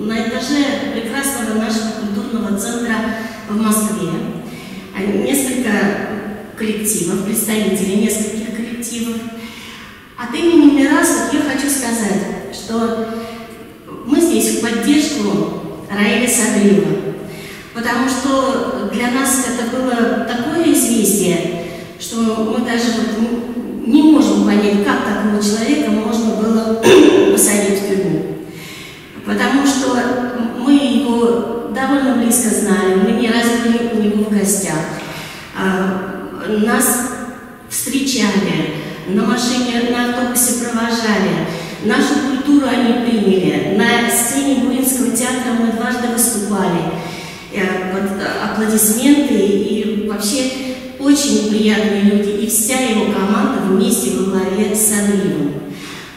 на этаже прекрасного нашего культурного центра в Москве. Несколько коллективов, представители нескольких коллективов. От имени Мирас я хочу сказать, что мы здесь в поддержку Раиля Садриева, потому что для нас это было такое известие, что мы даже вот не можем понять, как такого человека можно было посадить в тюрьму. Потому что мы его довольно близко знали, мы не раз были у него в гостях. Нас встречали, на машине, на автобусе провожали, нашу культуру они приняли. На сцене Буинского театра мы дважды выступали под аплодисменты, и вообще очень приятные люди, и вся его команда вместе во главе с Садриевым,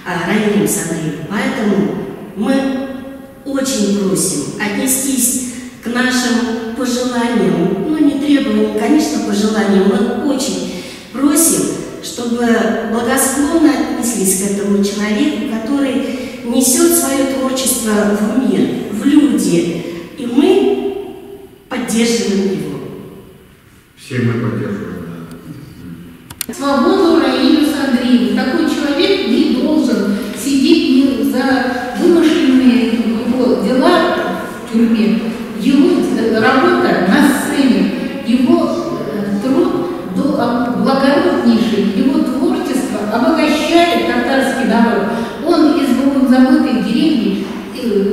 Раилем Садриевым. Поэтому мы очень просим отнестись к нашим пожеланиям, ну не требованиям, конечно, пожеланиям, мы очень просим, чтобы благосклонно отнеслись к этому человеку, который несет свое творчество в мир, в люди, и мы поддерживаем его. Все мы поддерживаем. Да. Свободу Раилю Садриеву. Такой человек не должен сидеть ни за вымышленные его дела в тюрьме. Его работа на сцене, его труд благороднейший, его творчество обогащает татарский народ. Он из забытой деревни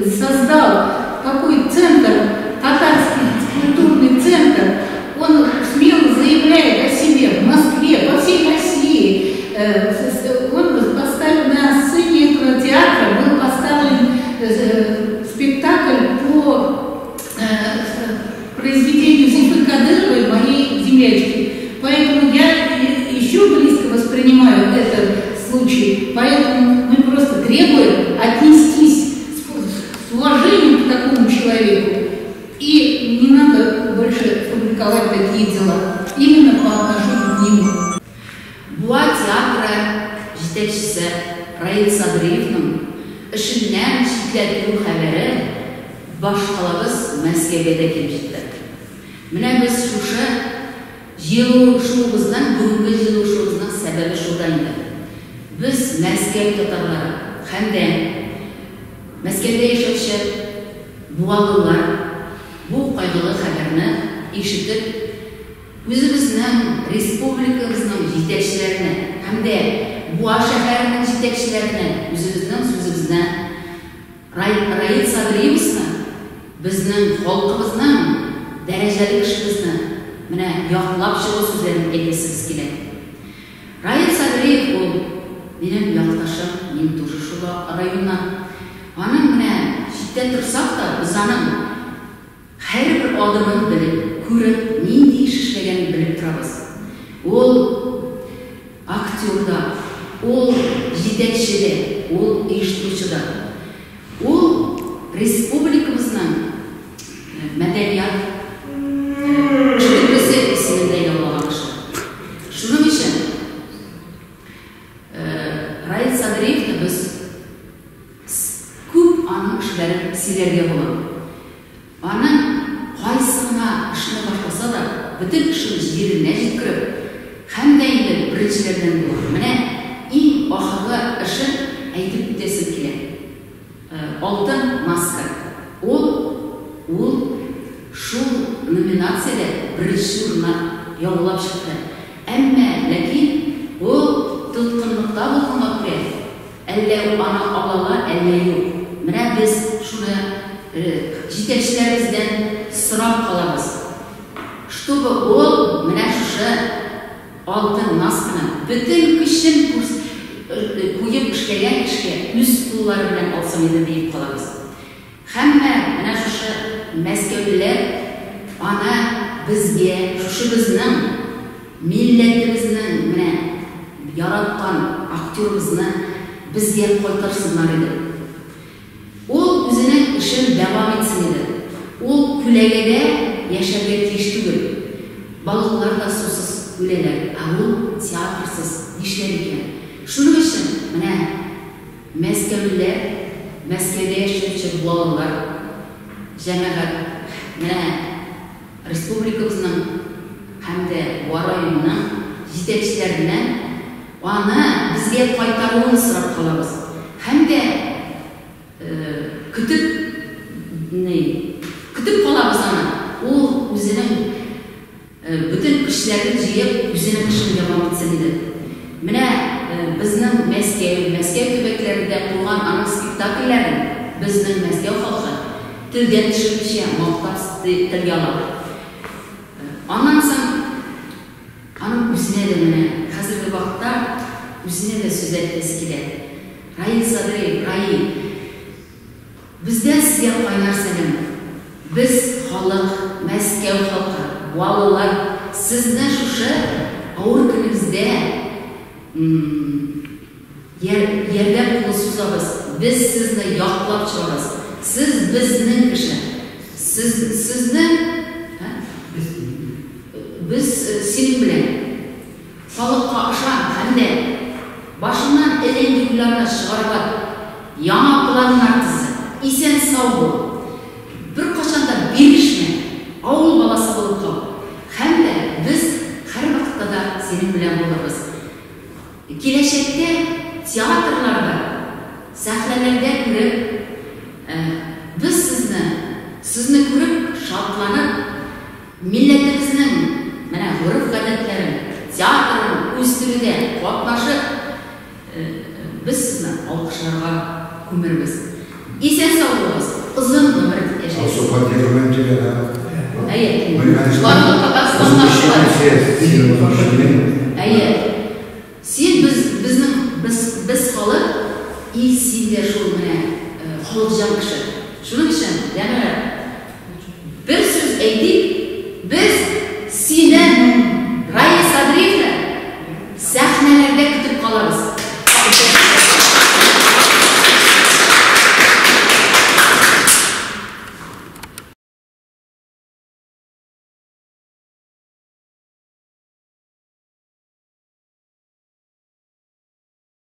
создал такой центр, татарский культурный центр. Он смело заявляет о себе в Москве, по всей России. Он поставил на сцене этого театра, был поставлен спектакль по произведению Зульфы Кадыровой, моей землячки. Поэтому я еще близко воспринимаю этот случай. Поэтому мы просто требуем отнестись с уважением к такому человеку. И не надо больше фабриковать такие дела. Именно по отношению к нему. Буа театры җитәкчесе Раил Садриевның эшеннән читләтелү хәбәре башкалабыз Мәскәүгә дә килеп җитте. Менә без шушы җыелышыбызның, бүгенге җыелышыбызның сәбәбе шулда инде. Без Мәскәү татарлары һәм дә Мәскәүдә яшәүче буалылар бу кайгылы хәбәрне ишетеп, үзебезнең республикабызның җитәкчеләренә һәм дә Буа шәһәренең җитәкчеләренә үзебезнең сүзебезне Раил Садриевны, безнең халкыбызның дәрәҗәле кешебезне менә яклап чыгу сүзләрен әйтәсебез килә. Раил Садриев ул минем якташым, мин тоже шул районнан. Аның менә читтә торсак та, без аның һәрбер адымын белеп, күреп, нинди эш эшләгәнен белеп торабыз. Ул актер да, ул җитәкче дә, ул оештыручы да. Ул республикабызның мәдәният эшлеклесе исемен дә яулаган кеше. Шуның өчен Раил Садриевны без күп аның эшләрен сөйләргә була. Аның кайсы гына эшне башласа да, бөтен эшен җиренә җиткереп, һәм дә инде беренчеләрдән була. Менә иң ахыргы эшен әйтеп үтәсем килә. Алтын маска. Ул шул номинациядә беренче урынны яулап чыкты. Әмма ләкин ул тоткынлыкта булганга күрә, әллә аны алалар, әллә юк. Менә без шуны җитәкчеләребездән сорап калабыз. Чтобы ул менә шушы алтын масканы бөтен көчен куеп эшләгән кешегә үз куллары белән алсын иде диеп калабыз. Һәммә менә шушы мәскәүлеләр аны безгә, шушы безнең милләтебезнең менә яраткан актерыбызны безгә кайтарсыннар иде. Ул үзенең эшен дәвам итсен иде. Ул күләгәдә яшәргә тиеш түгел. Балыклар да сусыз үләләр, ә ул театрсыз нишләр икән? Шуның өчен менә мәскәүлеләр, Мәскәүдә яшәүче балалар Җәмәгать, менә республикабызның һәм дә Буа районының җитәкчеләреннән аны безгә кайтаруын сорап калабыз. Һәм дә көтеп көтеп калабыз аны. Ул үзенең бөтен көчләрен җыеп, үзенең эшен дәвам итсен иде. Менә безнең Мәскәү, Мәскәү төбәкләрендә куйган аның спектакльләрен безнең Мәскәү халкы телдән төшермичә мактап телгә ала. Аннан соң аның үзенә дә менә хәзерге вакытта үзенә дә сүз әйтәсе килә. Раил Садриев, Раил, бездән сезгә кайнар сәлам. Без халык, Мәскәү халкы, буалылар, сезне шушы авыр көнегездә ярдәм кулы сузабыз. Без сезне яклап чыгабыз. Сез безнең кеше. Сез сезне без синең белән. Халыкка ышан һәм дә башыңнан әллә уйларны чыгарып ат. Яңа планнар төзе. Исән сау бул. Беркайчан да бирешмә. Авыл баласы булып кал. Һәм дә без һәрвакытта да синең белән булырбыз. Киләчәктә театрларда, сәхнәләрдә күреп, без сезне күреп, шатланып, милләтебезнең менә гореф-гадәтләрен, театрын үстерүдә катнашып, без сезне алкышларга күмербез. Исән сау булыгыз, озын гомер яшәгез. Алсу, поддерживаем тебя, да. Әйе. Мы, конечно, Барлык Татарстаннан возмущены все, сильно возмущены. Әйе. Син без безнең без без халык и син дә шул менә халыкчан кеше. Шуның өчен, җәмәгать, бер сүз әйтик.